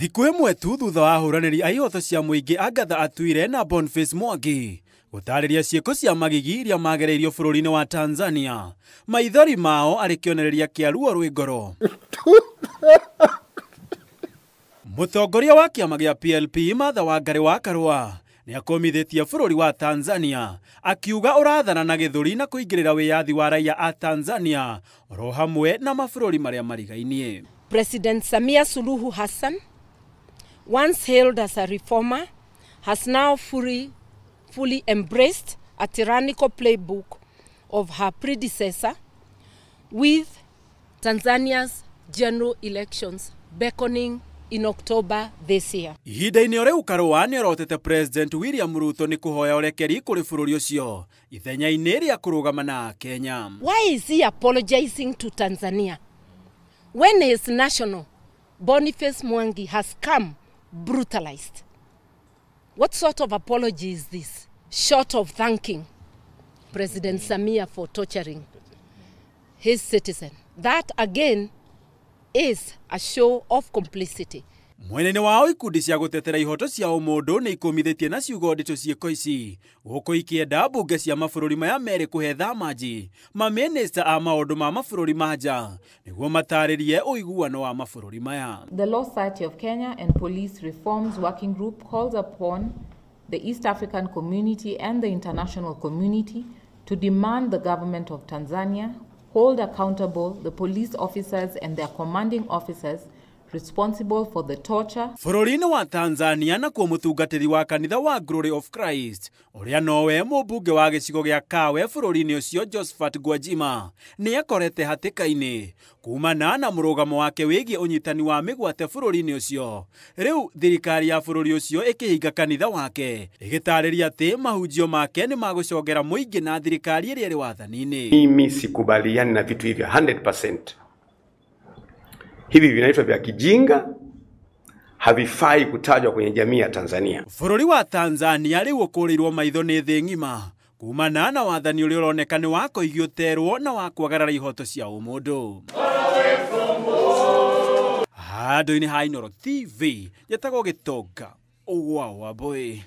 Thikũ ĩmwe tu thutha wa ahũranĩri a ihoto cia mũingĩ Agatha Atuire na Boniface Mwangi gũtarĩria ciĩko cia magigi iria magereirio bũrũri-inĩ wa Tanzania, maithori mao arĩ kĩonereria kĩa ruo rwĩ ngoro. Mũtongoria wa kĩama gĩa PLP Martha Wangari wa Karua nĩ akũmithĩtie bũrũri wa Tanzania akiuga ũrathana na gĩthũri na kũingĩrĩra wĩyathi wa raia a Tanzania oro hamwe na mabũrũri marĩa marigainie. President Samia Suluhu Hassan, once hailed as a reformer, has now fully embraced a tyrannical playbook of her predecessor, with Tanzania's general elections beckoning in October this year. Ihinda-inĩ o rĩu Karua nĩorotete President William Ruto nĩ kũhoya ũrekeri kũrĩ bũrũri ũcio ithenya-inĩ rĩa kũrũgama na Kenya. Why is he apologizing to Tanzania when his national Boniface Mwangi has come brutalized? What sort of apology is this, short of thanking President Samia for torturing his citizen? That again is a show of complicity. Mwena-inĩ wao ikundi cia gũtetera ihoto cia ũmũndũ nĩ ikũmithĩtie na ciugo nditũ ciĩko ici gũkũ ikĩenda mbunge cia mabũrũri maya merĩ kũhe thamaji mamĩnĩsta a maũndũ ma mabũrũri ma nja nĩguo matarĩrie ũiguano wa mabũrũri maya. The Law Society of Kenya and Police Reforms Working Group calls upon the East African community and the international community to demand the government of Tanzania hold accountable the police officers and their commanding officers responsible for the torture. Bũrũri-inĩ wa Tanzania nakuo mũtungatĩri wa kanitha wa Glory of Christ ũrĩa nowe mũmbunge wa gĩcigo gĩa Kawe bũrũri-inĩ ũcio Josephat Gwajima nĩ akorete hatĩka-inĩ kumana na mũrũgamo wake wĩgiĩ ũnyitani wa mĩgwate bũrũri-inĩ ũcio. Rĩu thirikari ya bũrũri ũcio ĩkĩhinga kanitha wake ĩgĩtarĩria atĩ mahunjio make nĩ magũcongera mũingĩ na thirikari ĩrĩa ĩrĩ wathani-inĩ. Mimi sikubaliani na vitu hivyo 100%. Hivi vinaitwa vya kijinga, havifai kutajwa kwenye jamii ya Tanzania. Bũrũri wa Tanzania rĩu ũkũrĩirwo maitho nĩ thĩ ng'ima kumana na wathani ũrĩa ũroneka nĩ wa kũigio terwo na wa kwagarara ihoto cia ũmũndũ. Handũ-inĩ ha Inooro TV njetagwo Gĩtonga wa Wambui.